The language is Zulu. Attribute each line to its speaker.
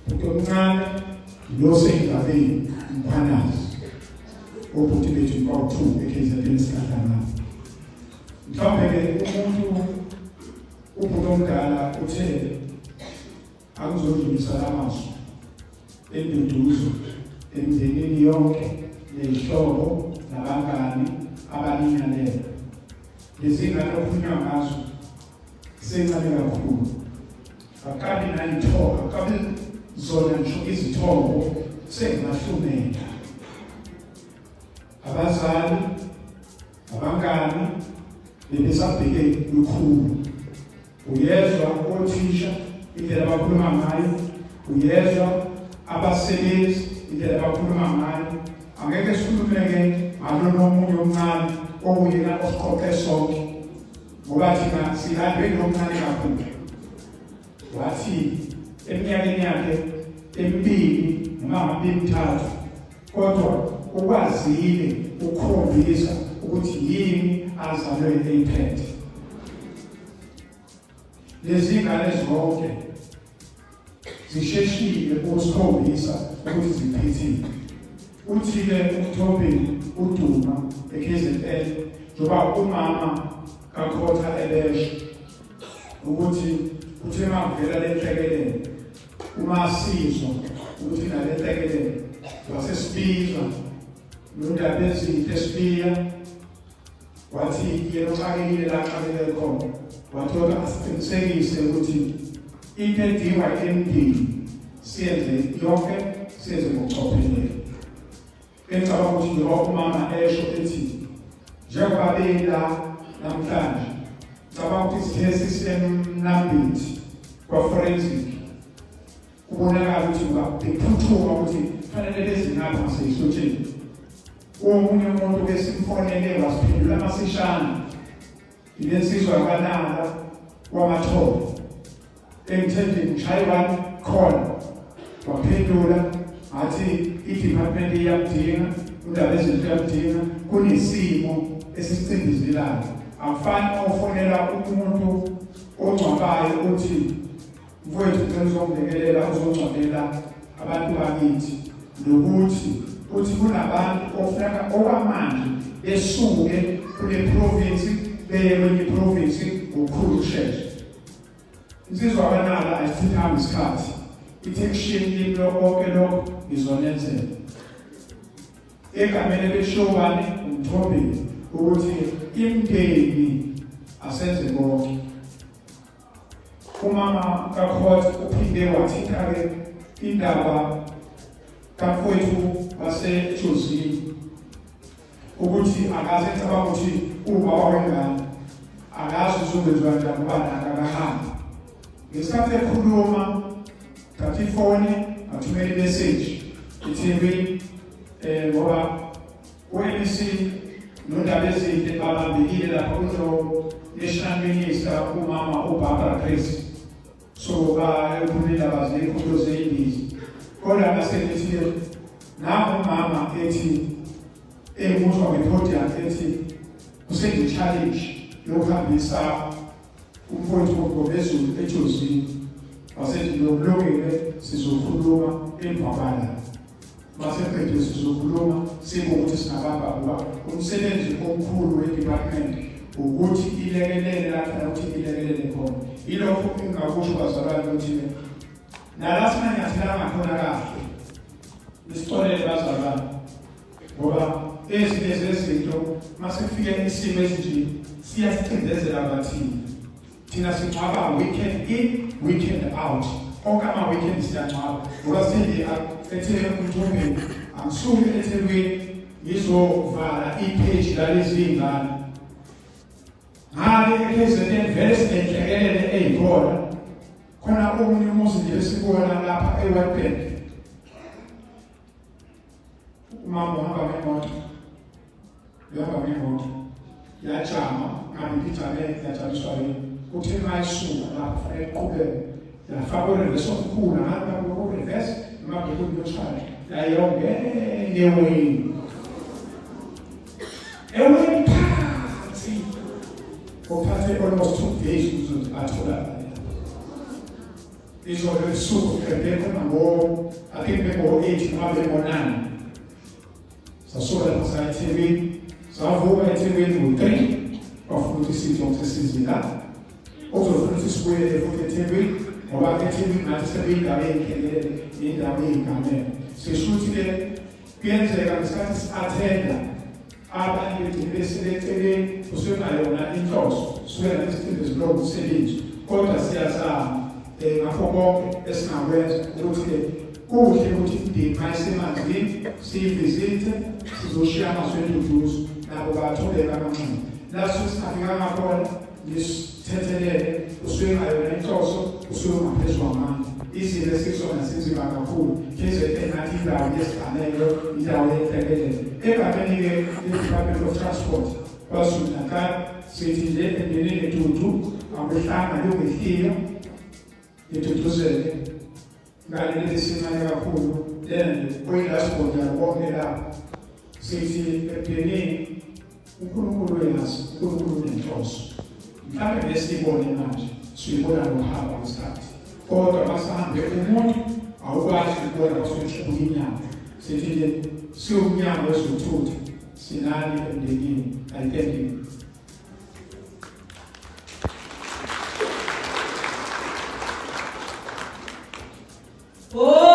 Speaker 1: Bhuti omncane lo seyindabeni Mkhwanazi. Obhuti bethu bawu-2 eKZN sihlangana. Mhlawumbe-ke umuntu ubhuti omdala uthe akuzodlulisa lamazwi enduduzo emndenini yonke ney'hlobo nabangani abalinyalela. Lezi ngane okukhulunywa ngazo sencane kakhulu, akabi nayithoba, akabi zona ngisho izithobo sengahlumela. Abazali, abangani bebesabheke lukhulu. Uyezwa othisha indlela abakhuluma ngayo, uyezwa abasebenzi indlela abakhuluma ngayo. Angeke sikhulumeke ngalona omunye omncane okuyena osiqoqe sonke, ngoba thina silandwe nomncane kakhulu. Wathi eminyakeni yakhe emibili noma mabili mthathu, kodwa ukwazile ukukhombisa ukuthi yini azalwe eyiphethe. Lezi ngane zonke zisheshile ukusikhombisa ukuthi ziphethile. Uthi-ke uMthombeni uDuma eKZN, njengoba umama kaKhotha ebesho ukuthi uthe makuvela le nhlekelele, uma sizwa ukuthi nale nhlekelele, wasesibiza noNdabezinhle Sibiya, wathi yena uxakekile la axakeke khona, wathi kodwa asiqinisekise ukuthi into edingwa emndeni siyenze yonke, siyenze ngokucophelela. Engicabanga ukuthi njengoba umama esho ethi njengoba bela namhlanje, ngicabanga ukuthi sithe sisemnambithi kwa-forensic, kubonakala ukuthi bephuthuma ukuthi kufanele bezingapha ngaseyihlotsheni. Omunye umuntu ke simfonele wasiphendula masishane, ilensizwa yakanala wamathole, engithe nje ngishaye one call waphendula, ngathi i-department iyamdinga, undaba ezinto iyamdinga, kunesimo esicindezelayo. Akufani ofonela umuntu ongcwabayo uthi mfowethu ngicela uzongilekelela uzongcwabela abantu bakithi, nokuthi uthi kunabantu ofuneka okwamanje besuke kule province beye kwenye province ngokukhulu ukushesha. Insizwa kanala ayisithanga isikhathi, ithe kushini kimi konke lokho ngizonenzela. Egameni elishobane uMthombeni ukuthi imndeni asenze konke. Umama kaKhot uphinde wathinta-ke indaba kamfowethu waseJozini, ukuthi akaze ecabanga ukuthi ubaba wengane akazi uzokwenziwa kanjani ngoba nakhe akahambi. Ngesikhathi ekhuluma, thatha ifoni ngathumela imeseji eThekwini, ngoba u-MEC noNdaba ezinhle babambekile lapha kuno-National Minister umama uBarbara Creecy, so bayokhuluma indaba zekhulu zeyindiza. Kodwa ngase ngithi nangu umama ethi enguzwa nge-podium ethi kusene-challenge yokuhambisa umfowethu ngoBezulu eJozini, wasethi lokulungile sizokhuluma emva kwala maseqedile, sizokhuluma sibe ukuthi singabamba, ngoba umsebenzi omkhulu we-department ukuthi ilekelele lapha ukuthi ilekelele khona. Yilokho engingakusho bazalwane, ukuthi nala sinanyathelanga khona kahle, nisixolele bazalwane, ngoba ezinye zezinto masifike isimo esinje siyasicindezela bathina. Thina singcwaba weekend in, weekend out, onke ama-weekend siyangcwaba, ngoba sithende ethe uMthombeni angisuki eThekwini ngizovala ipheji lalezi iy'ngane ngale eKZN. Vele sinenhlekelele eyikhona khona, omunye umuzi nje esibona lapha eWhitebank, umama uhamba ngemoto, uhamba ngemoto yajama, ngabe ijame, yajamiswa yini, uthe uma isuka lapho fanele iqhubeke, yafaka u-reverse omkhulu, ngathi u-reverse noma bekuyi-neutral, yayongena eweni, eweni phansi, okuthathe almost 2 days ukuze atholakale. Izolo ebusuku qede khona ngo I think bengo-8 noma bengo-9. Sasuka lapho saya eThekwini, savuka eThekwini ngo-3 kwafuna ukuthi sithi sizila. Okuzofuna ukuthi sibuyele futhi eThekwini ngoba eThekwini ngathi sekuyindawo ey'khelele, indawo ey'gameko. Sisho ukuthi-ke kuyenzeka ngesikhathi si-athenda abanye begcine besele eceleni kusuke kungayona inhloso, suke nathi isicindezi lowo msebenzi, kodwa siyazama ngakho konke esingakwenza ukuthi-ke kuhle ukuthi imindeni uma isemanzini siyivizithe, sizoshiya amazwi enduduzo nabo bathobeka amanxeba. La suke singafikanga khona nisithethelele, kusuke kungayona inhloso, kusuke kungaphezu kwamandla. Izimo esikusona sinzima kakhulu, KZN ngathi indawo yesigameko, indawo yenhlekelele. Egameni-ke le-Department of Transport KwaZulu-Natal sithi nje emndenini dudu akuhlanga lungehliyo niduduzeke ngale lesincane kakhulu lena nje kuyilasigodla konke lapho sithi emndenini uNkulunkulu uyazi, uNkulunkulu unenhloso. Mhlawumbe besiyibone manje siyibona ngokuhamba kwesikhathi, kodwa masahambe umuntu awukwazi ukubona kwasukuchubuka inyama. Sithi nje siwumnyango wezokuthutha sinani emndenini. I thank you.
Speaker 2: Oh!